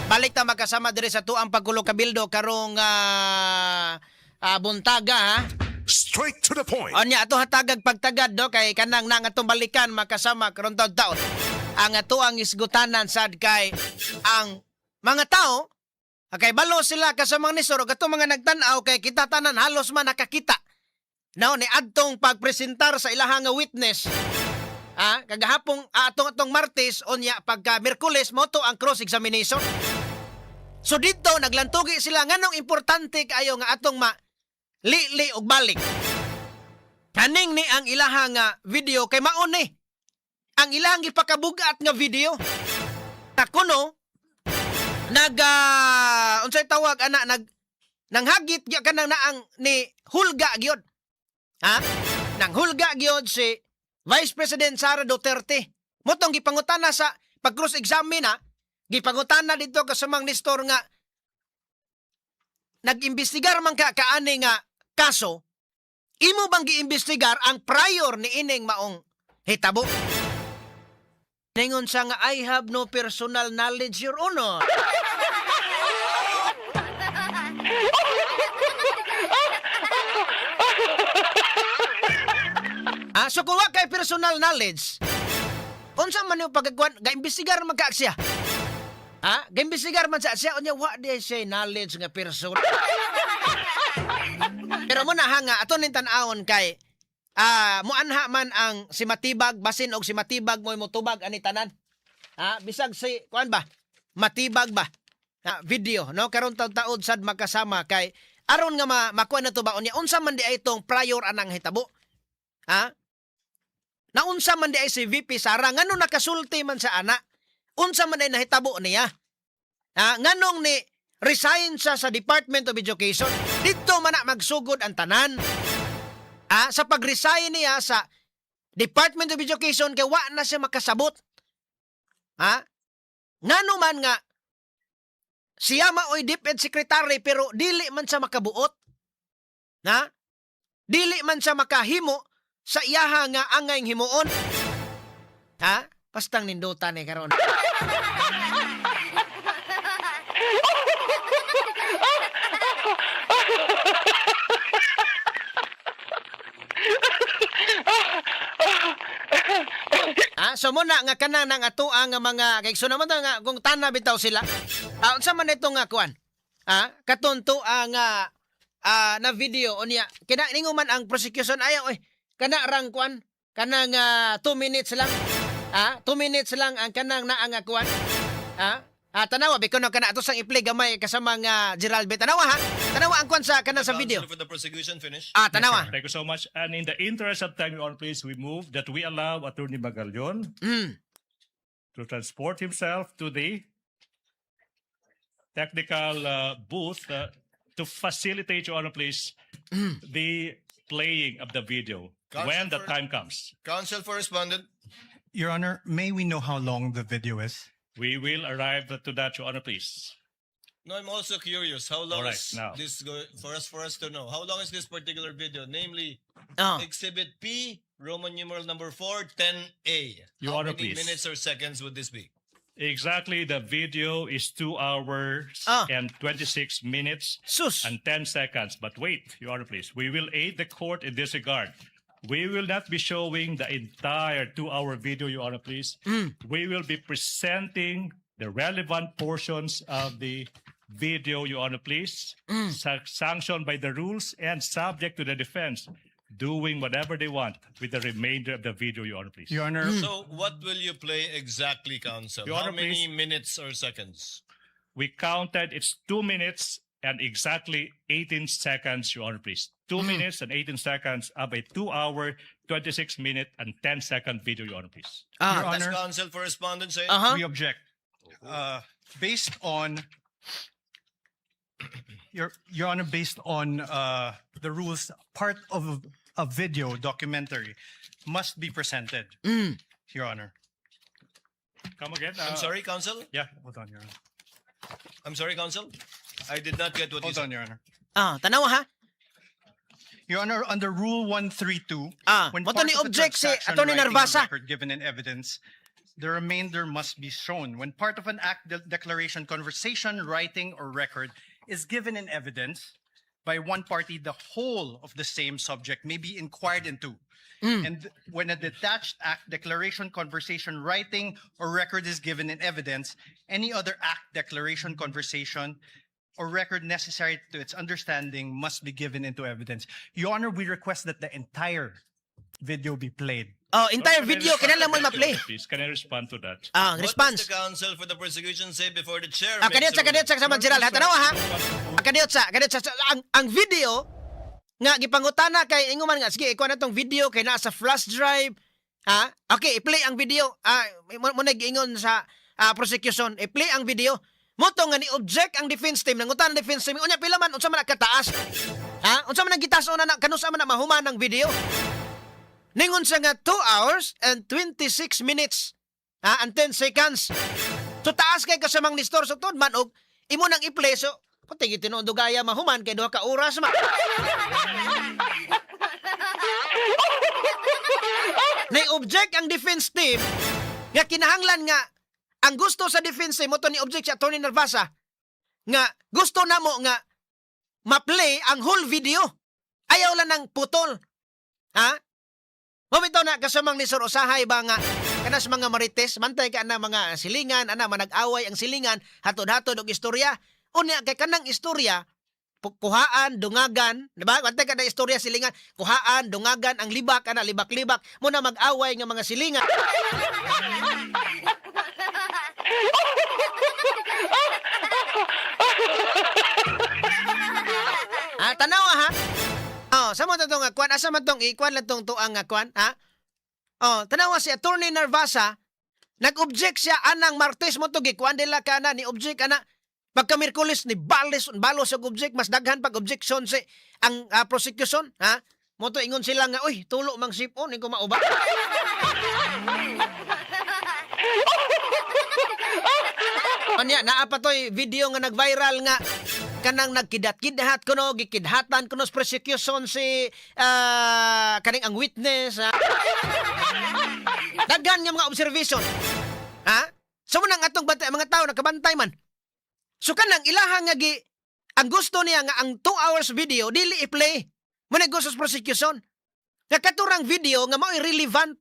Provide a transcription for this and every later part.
Balik ta magkasama diri sa tuang pagkulo kabildo karong buntaga ha. Straight to the point. Onya ato hatagag pagtagad no kay kanang na nga atong balikan makasama karon taon-taon. Ang ato ang isgutanan sad kay ang mga tao kay balo sila kasamang ni Soro katong mga nagtan-aw kay kita tanan halos man nakakita. No ni adtong pagpresentar sa ilahang nga witness. Kagahapong atong atong Martes unya pagka Miyerkules mo to ang cross examination. So dito naglantugi sila nganong importante kaayo nga atong ma li-li og balik. Kaning ni ang ilaha nga video kay maon ni. Ang ilahang gipakabugat nga video. Kuno nag unsay tawag ana nag nanghagit gyud kanang naang ni hulga gyud. Ha? Nang hulga gyud si Vice President Sara Duterte. Motong gipangutana sa pag cross examine ha, gipangutana dito kasamang Nestor nga nag-imbestigar man ka kaani nga kaso, imo bang giimbestigar ang prior ni ining maong hitabo? Ningon siya nga, "I have no personal knowledge, Your Honor." So kung wa kay personal knowledge, unsa man yung pagkakuan, ga-imbestigar man ka siya. Ha? Ga-imbestigar man sa siya, unya wa di siya knowledge nga person. Pero mo na ha nga ato ning tan-awon kay muanha man ang si Matibag basin og si Matibag mo'y motubag ani tanan. Ha, bisag si kuan ba? Matibag ba? Ha, video no karon taud sad makasama kay aron nga makuha na to ba unya unsa man di ay itong prior anang hitabo? Ha? Naunsa man di ay si VP Sara ngano nakasulti man sa ana? Unsa man ay nahitabo niya? Ha, nganong ni resign siya sa Department of Education? Dito man na magsugod ang tanan. Sa pag-resign niya sa Department of Education kay wa na siya makasabot. Ha? Ngano man nga siya maoy DepEd secretary pero dili man siya makabuot. Na? Dili man siya makahimo sa iyaha nga angay himuon. Ha? Pastang nindutan ni karon. So muna nga kanang nang atoa nga mga kay so naman ta nga kung tana bitaw sila. Unsa man ito nga kuan? Katunto ang na video unya kina ningo man ang prosecution ayaw oy kana rang kuan kanang 2 minutes lang. 2 minutes lang ang kanang naa nga kuan. Tanawa biko no kana ato sang i-play gamay kasama nga Gerald B. Tanawa ha. Tanawa ang kuan sa kanang sa video. Counsel for the prosecution finish. Tanawa. Thank you so much. And in the interest of time, Your Honor, please, we move that we allow Attorney Magallon to transport himself to the technical booth to facilitate, Your Honor, please, the playing of the video Counsel when the time comes. Counsel for respondent. Your Honor, may we know how long the video is? We will arrive to that, Your Honor, please. No, I'm also curious. How long All right, is now. This go for us to know? How long is this particular video? Namely, Oh. Exhibit P, Roman numeral number 4, 10A. Your How Honor, many please. Minutes or seconds would this be? Exactly, the video is 2 hours and 26 minutes Sus. And 10 seconds. But wait, Your Honor, please. We will aid the court in this regard. We will not be showing the entire 2-hour video, Your Honor, please. We will be presenting the relevant portions of the video, Your Honor, please, sanctioned by the rules and subject to the defense doing whatever they want with the remainder of the video, Your Honor, please. Your Honor, So, what will you play exactly, counsel? Your How Honor, many please. Minutes or seconds? We counted, it's 2 minutes and exactly 18 seconds, Your Honor, please. 2 minutes and 18 seconds of a 2-hour, 26 minute and 10-second video, Your Honor, please. Your Does Honor, counsel for respondent say? We object. Based on Your Honor, based on the rules, part of a video documentary must be presented. Your Honor. Come again? I'm sorry, counsel? Yeah. Hold on, Your Honor. I'm sorry, counsel? I did not get what you Hold said. On, Your Honor. Tanawa ha. Your Honor, under Rule 132, when Mo to part ni of the object si transaction Attorney writing or Narvasa. record given in evidence the remainder must be shown. When part of an act, declaration, conversation, writing, or record is given in evidence by one party, the whole of the same subject may be inquired into. And when a detached act, declaration, conversation, writing, or record is given in evidence, any other act, declaration, conversation, or record necessary to its understanding must be given into evidence. Your Honor, we request that the entire video be played. Oh, entire Can I video respond to kinahanglan mo that, ma-play. Your Honor, please? Can I respond to that? Ah, What response. does the counsel for the prosecution say before the chair Ah, makes kadiyot a sa ruling? kadiyot sa sama Gerald, ha, tanawa ha. Ah, kadiyot sa ang video nga gipangutana kay ingon man nga sige ikuha na tong video kay naa sa flash drive. Ha? Okay, i-play ang video. Ah, mo na giingon sa prosecution, i-play ang video. Mao to nga ni object ang defense team, nangutan ang defense team, unya pila man, unsa man na kataas? Ha? Unsa man ang gitaas na kanus man na mahuman ang video? Ningon siya nga 2 hours and 26 minutes, ha, and 10 seconds. So taas kay kasamang ni Store, so tuod man og imo nang i-play, so pati tinuod dugaya mahuman kay 2 ka oras ma. Nay object ang defense team nga kinahanglan nga ang gusto sa defense team, mao to ni object si Attorney Narvasa nga gusto namo nga ma-play ang whole video. Ayaw lang ng putol. Ha? Mao bitaw na, kasamang ni Sir, usahay ba nga kanas mga marites mantay ka na mga silingan ana manag-away ang silingan, hatod-hatod og istorya, unya kay kanang istorya kuhaan dungagan, di ba? Bantay ka na istorya silingan, kuhaan dungagan ang libak ana, libak-libak mo na mag-away nga mga silingan. Ah, tanawa ha. Oh, sa mo tong kuan, asa man tong ikuan lang tong tuang nga kuan, ha? Oh, tanawa si Attorney Narvasa, nag-object siya anang Martes mo to gikuan nila kana ni object ana. Pagka Miyerkules ni balis balos og object, mas daghan pag objection si ang prosecution, ha? Mo to ingon sila nga, uy, tulo mang sipon ning mauba. Anya naa pa toy video nga nag-viral nga kanang nagkidat-kidhat kuno, gikidhatan kuno sa prosecution si kaning ang witness, ha? Daghan nga mga observation. Ha? So mo nang atong bantay, mga tao nakabantay man. So kanang ilaha nga gi ang gusto niya nga ang 2 hours video dili i-play. Mo na gusto sa prosecution. Nga katurang video nga mao'y relevant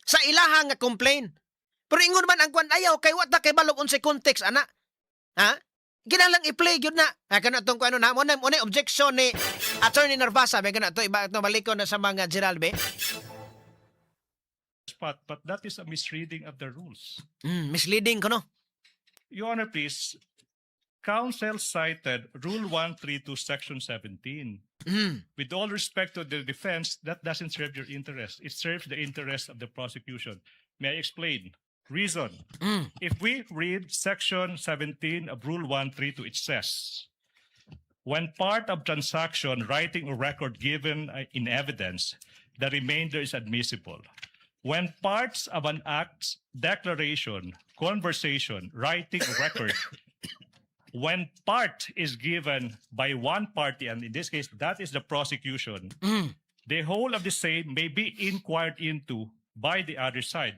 sa ilaha nga complaint. Pero ingon man ang kwan, ayaw kay wa ta kay balog unsay context ana. Ha? Kinahanglan i-play gyud na. Ha, kana tong kuan na mo na objection ni Attorney Narvasa ba kana to iba to balikon na sa mga Gerald be. Spot, but that is a misreading of the rules. Misleading kuno. Your Honor, please. Counsel cited Rule 132, Section 17. With all respect to the defense, that doesn't serve your interest. It serves the interest of the prosecution. May I explain? Reason. If we read Section 17 of Rule 132, it says, when part of transaction, writing or record given in evidence, the remainder is admissible. When parts of an act, declaration, conversation, writing or record, when part is given by one party, and in this case, that is the prosecution, the whole of the same may be inquired into by the other side.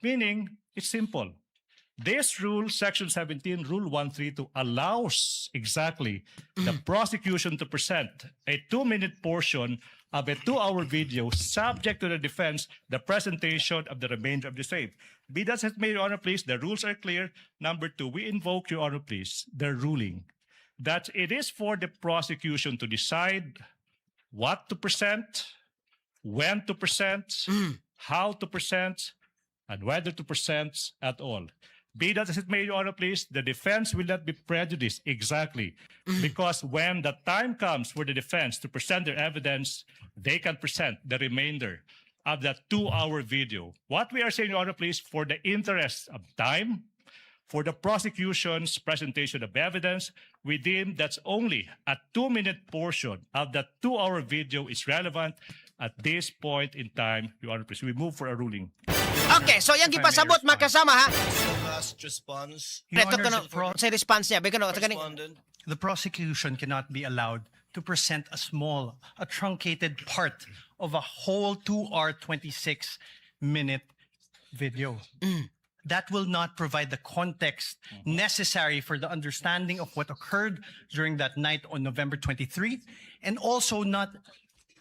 Meaning, it's simple. This rule, Section 17, Rule 132, allows exactly the prosecution to present a 2-minute portion of a 2-hour video subject to the defense, the presentation of the remainder of the same. Be that as it may, Your Honor, please, the rules are clear. Number two, we invoke, Your Honor, please, the ruling that it is for the prosecution to decide what to present, when to present, how to present, and whether to present at all. Be that as it may, Your Honor, please, the defense will not be prejudiced exactly because when the time comes for the defense to present their evidence, they can present the remainder of that 2-hour video. What we are saying, Your Honor, please, for the interest of time, for the prosecution's presentation of evidence, we deem that's only a 2-minute portion of that 2-hour video is relevant at this point in time, Your Honor, please. We move for a ruling. Okay, so yang If I may gipasabot respond. makasama ha. So last response, Your Ito Honor, kuno sa response niya, be kuno sa kaning respondent. The prosecution cannot be allowed to present a small, a truncated part of a whole 2 hour 26 minute video. That will not provide the context necessary for the understanding of what occurred during that night on November 23, and also not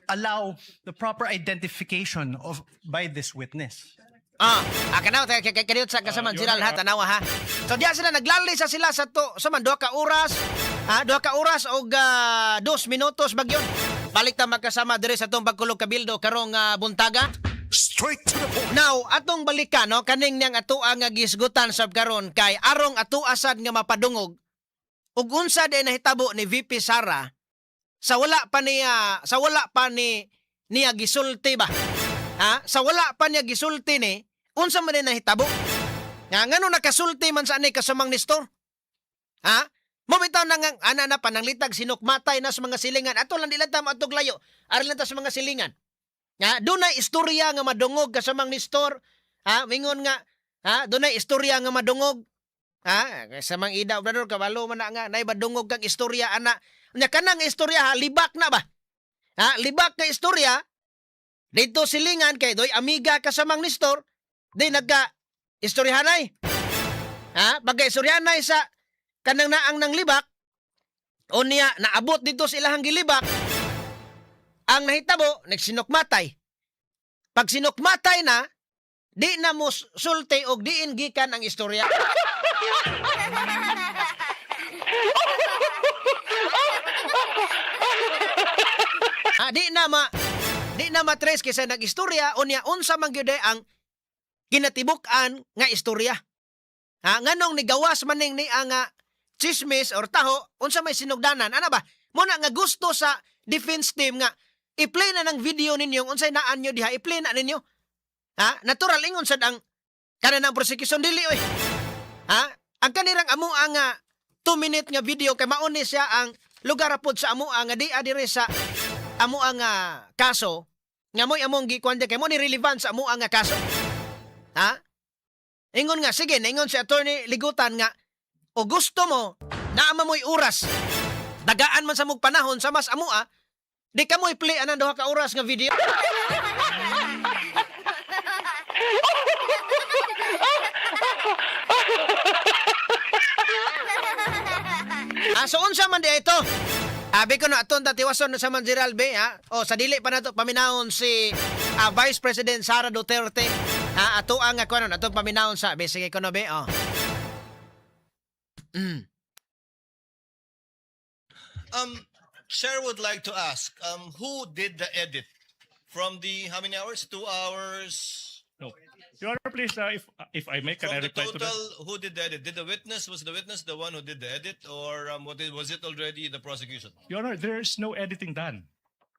allow the proper identification of by this witness. Ah, kanaw kay kay kaniut sa kasama Your Gerald Honor, ha, tanawa ha. So diya sila naglali sa sila sa to sa man duha ka oras. Ha, 2 ka oras og 2 minutos bagyon. Balik ta magkasama diri sa atong Pagkulog Kabildo karong buntaga. Straight to the point. Now, atong balikan no, kaning niyang ato ang nga gisgutan sab karon kay arong ato asad nga mapadungog ug unsa day nahitabo ni VP Sara sa wala pa ni niya gisulti ba? Ha? Sa wala pa niya gisulti ni, unsa man day nahitabo? Nga ngano nakasulti man sa ani kasamang Nestor? Ha? Mo bitaw na nga ana na pananglitag sinukmatay na sa mga silingan. Ato lang, di lang ta maadtog layo. Ari lang ta sa mga silingan. Nga dunay istorya nga madungog kasamang Nestor. Ha, mingon nga ha, dunay istorya nga madungog. Ha, kasamang Ida Obrador, kabalo man na nga nay madungog kang istorya ana. Nya kanang istorya ha, libak na ba? Ha, libak nga istorya dito silingan kay doy amiga kasamang Nestor, di nagka istoryahanay. Ha, pagka istoryahanay sa kanang naang nang libak o niya naabot dito sa ilahang gilibak, ang nahitabo, nagsinukmatay. Pag sinukmatay na, di na mo sulti og diin gikan ang istorya. Ah, di na matres kaysa nag-istorya unya unsa man gyud ang kinatibuk-an nga istorya. Ha, nganong nigawas maning ni ang chismis or taho, unsa may sinugdanan ana ba? Muna nga gusto sa defense team nga i-play na ng video ninyo unsay naan nyo diha, i-play na ninyo. Ha, natural ingon sad ang kanan ng prosecution, dili oy. Ha, ang kanirang amo ang 2 minute nga video kay mao ni siya ang lugar pod sa amo nga di adire sa amo ang kaso nga mo'y among gikuan kay mo ni relevant sa amo nga kaso. Ha, ingon nga sige, ingon si Attorney Ligutan nga o gusto mo naa mo'y oras, dagaan man sa mong panahon sa mas amoa, di ka mo i-play anang 2 ka oras nga video. Ah, so unsa man di ito? Abi ko na aton tatiwason sa man Gerald B, ha. O sa dili pa nato paminawon si Vice President Sara Duterte. Ha, ato ang ako ano atong paminawon sa be, sige ko no be. Oh. Chair would like to ask, who did the edit? From the, how many hours? 2 hours? No. Your Honor, please, if I may, can From I the reply to that? total, who did the edit? Did the witness, was the witness the one who did the edit, or was it already the prosecution? Your Honor, there is no editing done.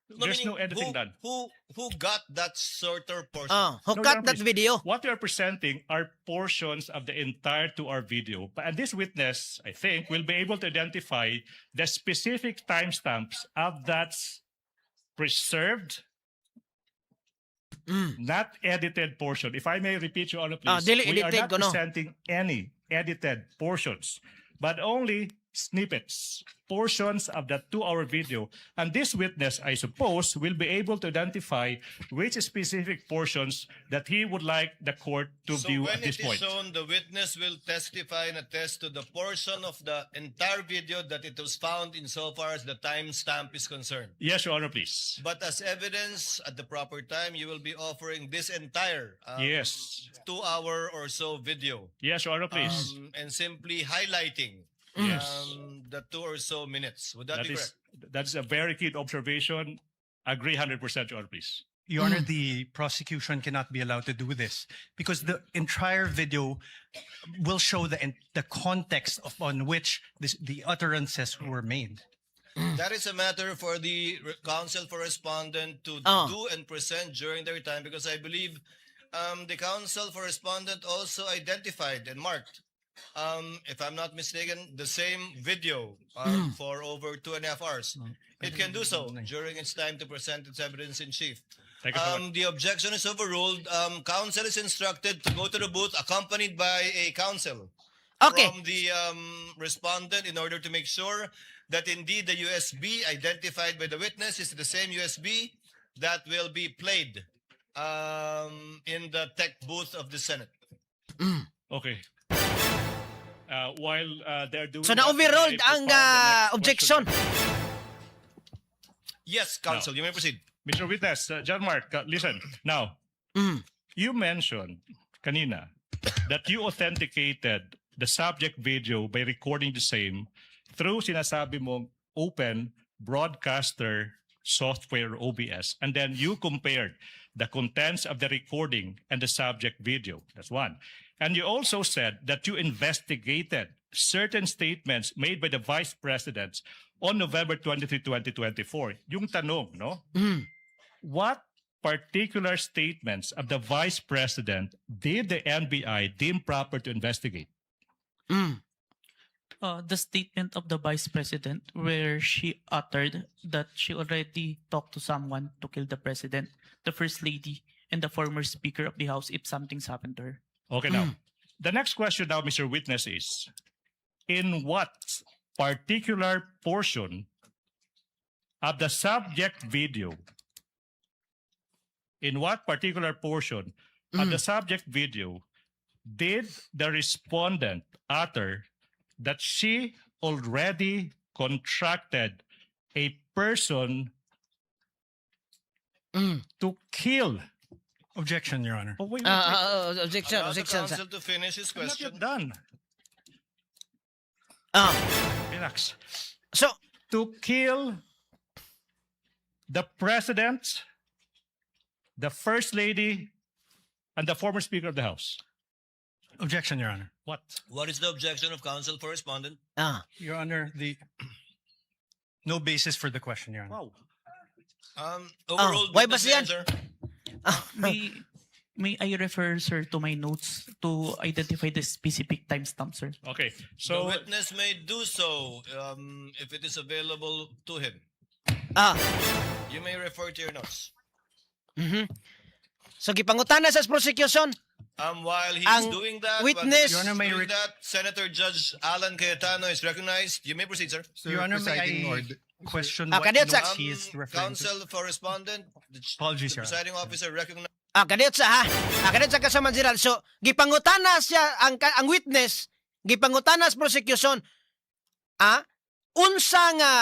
No, There's meaning no editing done. who got that shorter portion? Oh, who No, Your cut Honor, that please. video? What we are presenting are portions of the entire 2-hour video. And this witness, I think, will be able to identify the specific timestamps of that preserved, not edited portion. If I may repeat, Your Honor, please. Ah, dili We are edited not kuno. presenting any edited portions, but only snippets, portions of that 2-hour video. And this witness, I suppose, will be able to identify which specific portions that he would like the court to So view when at this it is point. shown, the witness will testify and attest to the portion of the entire video that it was found insofar as the timestamp is concerned. Yes, Your Honor, please. But as evidence at the proper time, you will be offering this entire 2-hour or so video Yes, Your Honor, please. And simply highlighting the 2 or so minutes. Would that That be is correct? That is a very key observation. Agree 100%, Your Honor, please. Your Honor, the prosecution cannot be allowed to do this because the entire video will show the context of on which the utterances were made. That is a matter for the counsel for respondent to do and present during their time because I believe the counsel for respondent also identified and marked, if I'm not mistaken, the same video for over 2.5 hours. It can do so during its time to present its evidence in chief. Thank you so much. The objection is overruled. Counsel is instructed to go to the booth accompanied by a counsel from the respondent in order to make sure that indeed the USB identified by the witness is the same USB that will be played in the tech booth of the Senate. Okay. While they're doing So that, na-overruled may I ang propound the next objection. question? Yes, counsel, you may proceed. Mr. Witness, John Mark, listen. Now, you mentioned kanina that you authenticated the subject video by recording the same through sinasabi mong Open Broadcaster Software, OBS, and then you compared the contents of the recording and the subject video. That's one. And you also said that you investigated certain statements made by the vice presidents on November 23, 2024. Yung tanong, no? What particular statements of the vice president did the NBI deem proper to investigate? The statement of the vice president where she uttered that she already talked to someone to kill the president, the first lady, and the former speaker of the house if something's happened to her. Okay, now, the next question now, Mr. Witness, is in what particular portion of the subject video, in what particular portion of the subject video did the respondent utter that she already contracted a person to kill? Objection, Your Honor. Oh, wait, wait, Ah, wait. objection, Allow the objection. counsel to finish his I'm not question. yet done. Relax. So, To kill the president, the first lady, and the former speaker of the house. Objection, Your Honor. What? What is the objection of counsel for respondent? Your Honor, the no basis for the question, Your Honor. Wow. Overruled. Why ba Witness siyan? answer. May I refer, sir, to my notes to identify the specific timestamp, sir? Okay. The So witness may do so if it is available to him. You may refer to your notes. So gipangutana sa prosecution. While he's Ang doing that, witness- while Your Honor, may he's doing that, Senator Judge Alan Cayetano is recognized. You may proceed, sir. Sir, Your Honor, may presiding I question what kadiyot sa- notes he is referring to? Counsel for respondent, Apologies, the Your Honor. presiding officer recognizes Kadiyot sa ha. Kadiyot sa kasama Gerald. So gipangutana siya ang witness, gipangutana sa prosecution. Unsa nga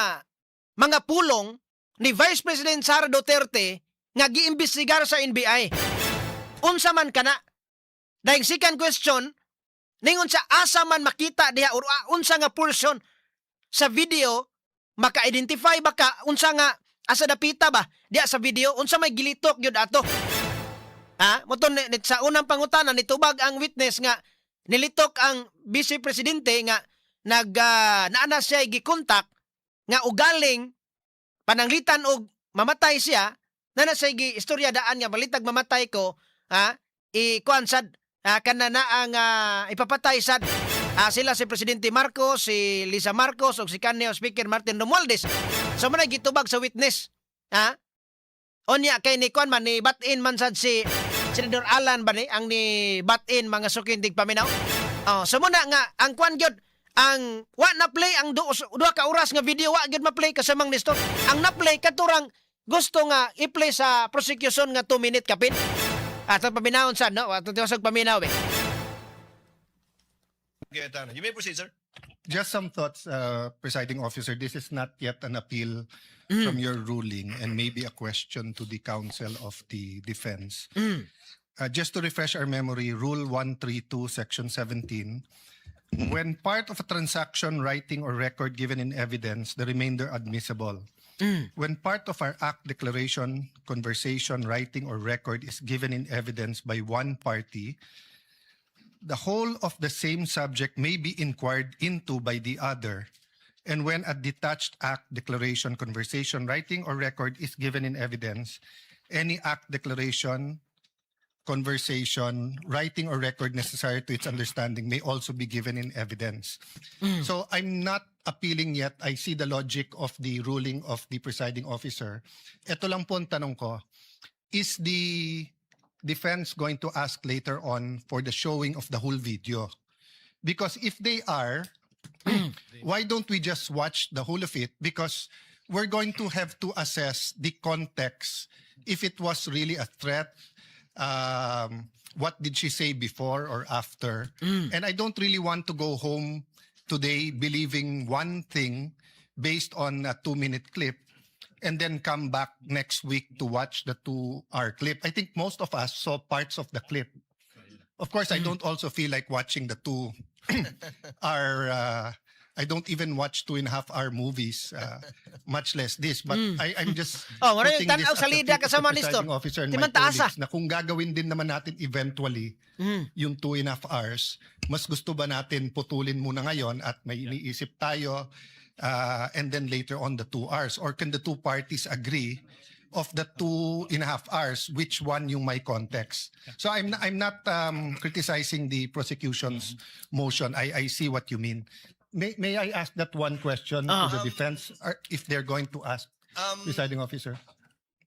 mga pulong ni Vice President Sara Duterte nga giimbestigar sa NBI? Unsa man kana? Dahil second question, ningon sa asa man makita diha or unsa nga portion sa video maka-identify ba ka unsa nga asa dapita ba diha sa video, unsa may gilitok gyud ato? Ha? Mao to sa unang pangutana nitubag ang witness nga nilitok ang vice presidente nga nag naana siya gikontak nga ugaling pananglitan og mamatay siya na siya gi istorya daan nga balitag mamatay ko, ha, i kuan sad, kana na ang ipapatay sad sila si Presidente Marcos, si Lisa Marcos ug si kanhi Speaker Martin Romualdez. So man gitubag sa witness. Ha? Unya kay ni kuan man, ni bat-in man sad si Senador Alan ba ni ang ni bat-in, mga suking tigpaminaw. Oh, so muna nga ang kuan gyud, ang wa na play ang duha ka oras nga video, wa gyud ma-play, kasamang Nestor. Ang na-play katurang gusto nga i-play sa prosecution nga 2 minute kapin. Ato paminawon sad, no? Ato tiwasog paminaw eh. Cayetano. You may proceed, sir. Just some thoughts, presiding officer. This is not yet an appeal from your ruling and maybe a question to the counsel of the defense. Just to refresh our memory, Rule 132, Section 17, when part of a transaction, writing, or record given in evidence, the remainder admissible. When part of our act, declaration, conversation, writing, or record is given in evidence by one party, the whole of the same subject may be inquired into by the other. And when a detached act, declaration, conversation, writing, or record is given in evidence, any act, declaration, conversation, writing, or record necessary to its understanding may also be given in evidence. So I'm not appealing yet. I see the logic of the ruling of the presiding officer. Ito lang po ang tanong ko. Is the defense going to ask later on for the showing of the whole video? Because if they are, why don't we just watch the whole of it? Because we're going to have to assess the context if it was really a threat, What did she say before or after? And I don't really want to go home today believing one thing based on a 2-minute clip and then come back next week to watch the 2-hour clip. I think most of us saw parts of the clip. Of course, I don't also feel like watching the 2-hour. I don't even watch 2.5-hour movies, much less this. But I'm just Oh, mura yung putting this tan-aw at sa the lida feet of the kasama ni Nestor. presiding officer and Di my man taasa. colleagues na kung gagawin din naman natin eventually yung 2.5 hours, mas gusto ba natin putulin muna ngayon at may iniisip tayo and then later on the 2 hours? Or can the two parties agree of the 2.5 hours, which one yung may context? So I'm not criticizing the prosecution's motion. I see what you mean. May I ask that one question to the defense, or if they're going to ask, presiding officer?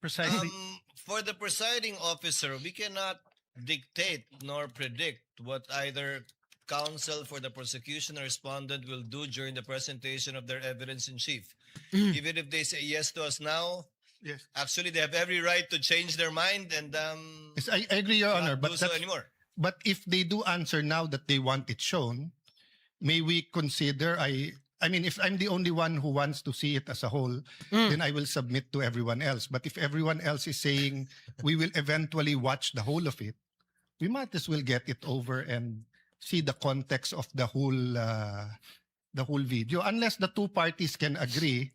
Precisely. For the presiding officer, we cannot dictate nor predict what either counsel for the prosecution or respondent will do during the presentation of their evidence in chief. Even if they say yes to us now, actually they have every right to change their mind and Yes, I agree, Your Honor, not but do so anymore. But if they do answer now that they want it shown, may we consider, I mean, if I'm the only one who wants to see it as a whole, then I will submit to everyone else. But if everyone else is saying we will eventually watch the whole of it, we might as well get it over and see the context of the whole video. Unless the two parties can agree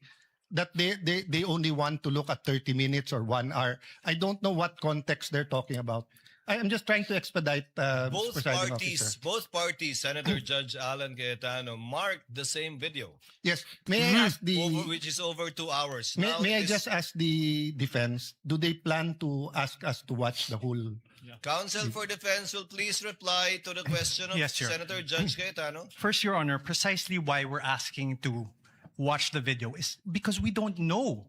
that they only want to look at 30 minutes or 1 hour. I don't know what context they're talking about. I am just trying to expedite, Both presiding parties, officer. both parties, Senator Judge Alan Cayetano marked the same video, Yes. May I ask the over, which is over 2 hours. May, Now may I this just ask the defense, do they plan to ask us to watch the whole Counsel for defense will please reply to the question of Yes, Your Senator Judge Cayetano. First, Your Honor, precisely why we're asking to watch the video is because we don't know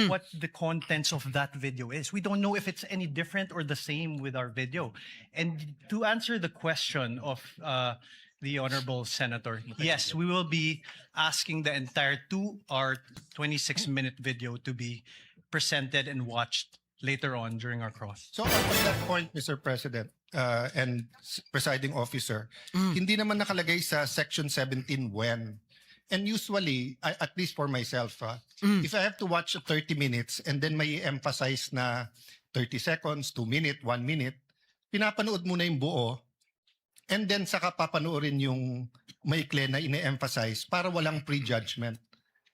what the contents of that video is. We don't know if it's any different or the same with our video. And to answer the question of the Honorable Senator, yes, we will be asking the entire 2-hour, 26-minute video to be presented and watched later on during our cross. So on that point, Mr. President and presiding officer, hindi naman nakalagay sa Section 17 when. And usually, at least for myself, if I have to watch 30 minutes and then may emphasize na 30 seconds, 2 minute, 1 minute, pinapanood muna yung buo and then saka papanoorin yung maikli na ine-emphasize para walang prejudgment.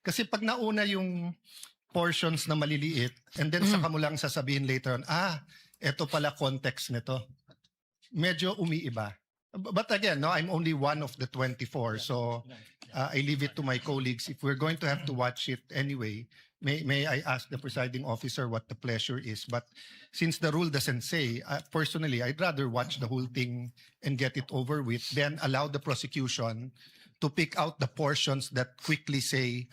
Kasi pag nauna yung portions na maliliit and then saka mo lang sasabihin later on, "Ah, eto pala context nito." Medyo umiiba. But again, no, I'm only one of the 24. So I leave it to my colleagues. If we're going to have to watch it anyway, may I ask the presiding officer what the pleasure is? But since the rule doesn't say, personally, I'd rather watch the whole thing and get it over with, then allow the prosecution to pick out the portions that quickly say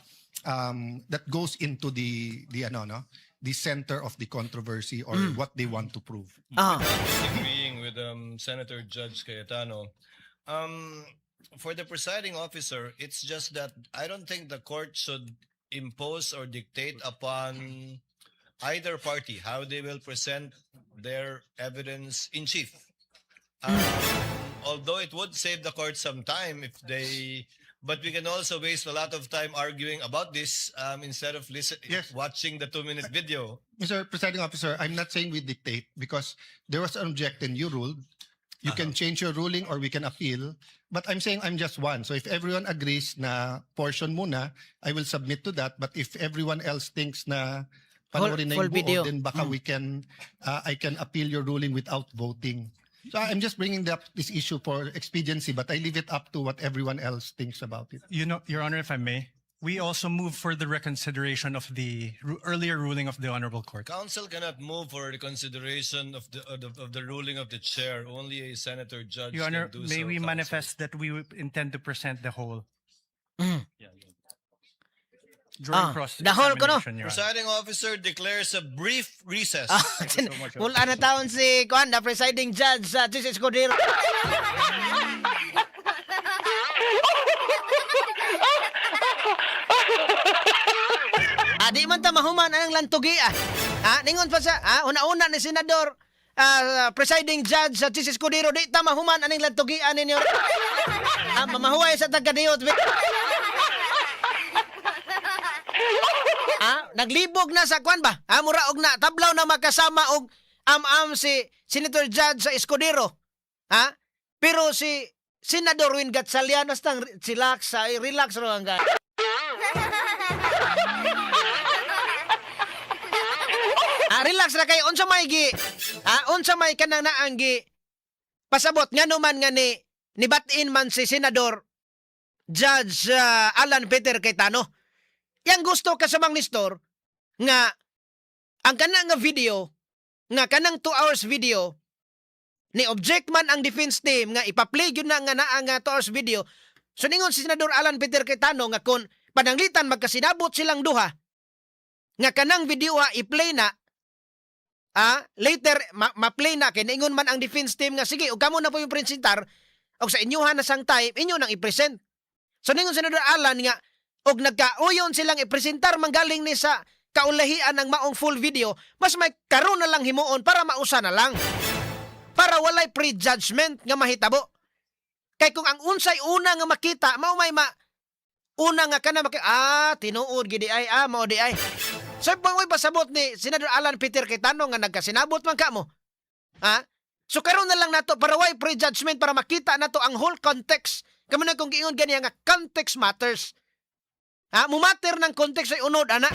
that goes into the ano, no, the center of the controversy or what they want to prove. Disagreeing with Senator Judge Cayetano. For the presiding officer, it's just that I don't think the court should impose or dictate upon either party how they will present their evidence in chief. Although it would save the court some time if they, but we can also waste a lot of time arguing about this instead of listen, watching the 2-minute video. Mr. Presiding Officer, I'm not saying we dictate because there was an objection, you ruled. You can change your ruling or we can appeal. But I'm saying I'm just one. So if everyone agrees na portion muna, I will submit to that. But if everyone else thinks na panoorin na Full yung buo, video. Then baka I can appeal your ruling without voting. So I'm just bringing up this issue for expediency, but I leave it up to what everyone else thinks about it. Your Honor, if I may, we also move for the reconsideration of the earlier ruling of the Honorable Court. Counsel cannot move for reconsideration of the ruling of the chair. Only a senator judge Your Honor, can do may so, we counsel. manifest that we would intend to present the whole during cross The whole kuno. examination, Your Honor. Presiding officer declares a brief recess. Ah, wala na taon si kuan, the presiding judge sa Chiz Escudero. Ah, di man ta mahuman anang lantugi ah. Ah, ningon pa sa una-una ni senador. Presiding Judge sa Chiz Escudero, di ta mahuman aning lantugian ninyo. Mamahuway sa tagadiyot. Naglibog na sa kwan ba? Mura og na tablaw na makasama og am-am si Senator Judge sa Escudero. Ha? Pero si Senador Win Gatchalian tang relax, relax ro ang ga. Relax ra kay unsa may gi? Unsa may kanang naang gi pasabot ngano man nga ni nibatin man si Senador Judge Alan Peter Cayetano. Yang gusto kasamang Nestor nga ang kanang nga video, nga kanang 2 hours video, ni object man ang defense team nga ipa-play gyud na nga naa nga 2 hours video. So ningon si Senador Alan Peter Cayetano nga kon pananglitan magkasinabot silang duha nga kanang video ha i-play na, later ma-play na, kay niingon man ang defense team nga sige, ug kamo na po yung presentar og sa inyuhan na sang time inyo nang i-present. So ningon Senador Alan nga og nagkauyon silang ipresentar manggaling ni sa kaulahian ng maong full video, mas may karon na lang himuon para mausa na lang, para walay prejudgment nga mahitabo, kay kung ang unsay una nga makita mao may ma una nga kana maki, tinuod gidi ay, mao di ay. So pang pasabot ni Senador Alan Peter Cayetano nga nagkasinabot man ka mo, ha? So karon na lang nato para way prejudgment, para makita nato ang whole context. Kamo na kung giingon ganiya nga context matters. Ha, mumatter ng context ay unod ana.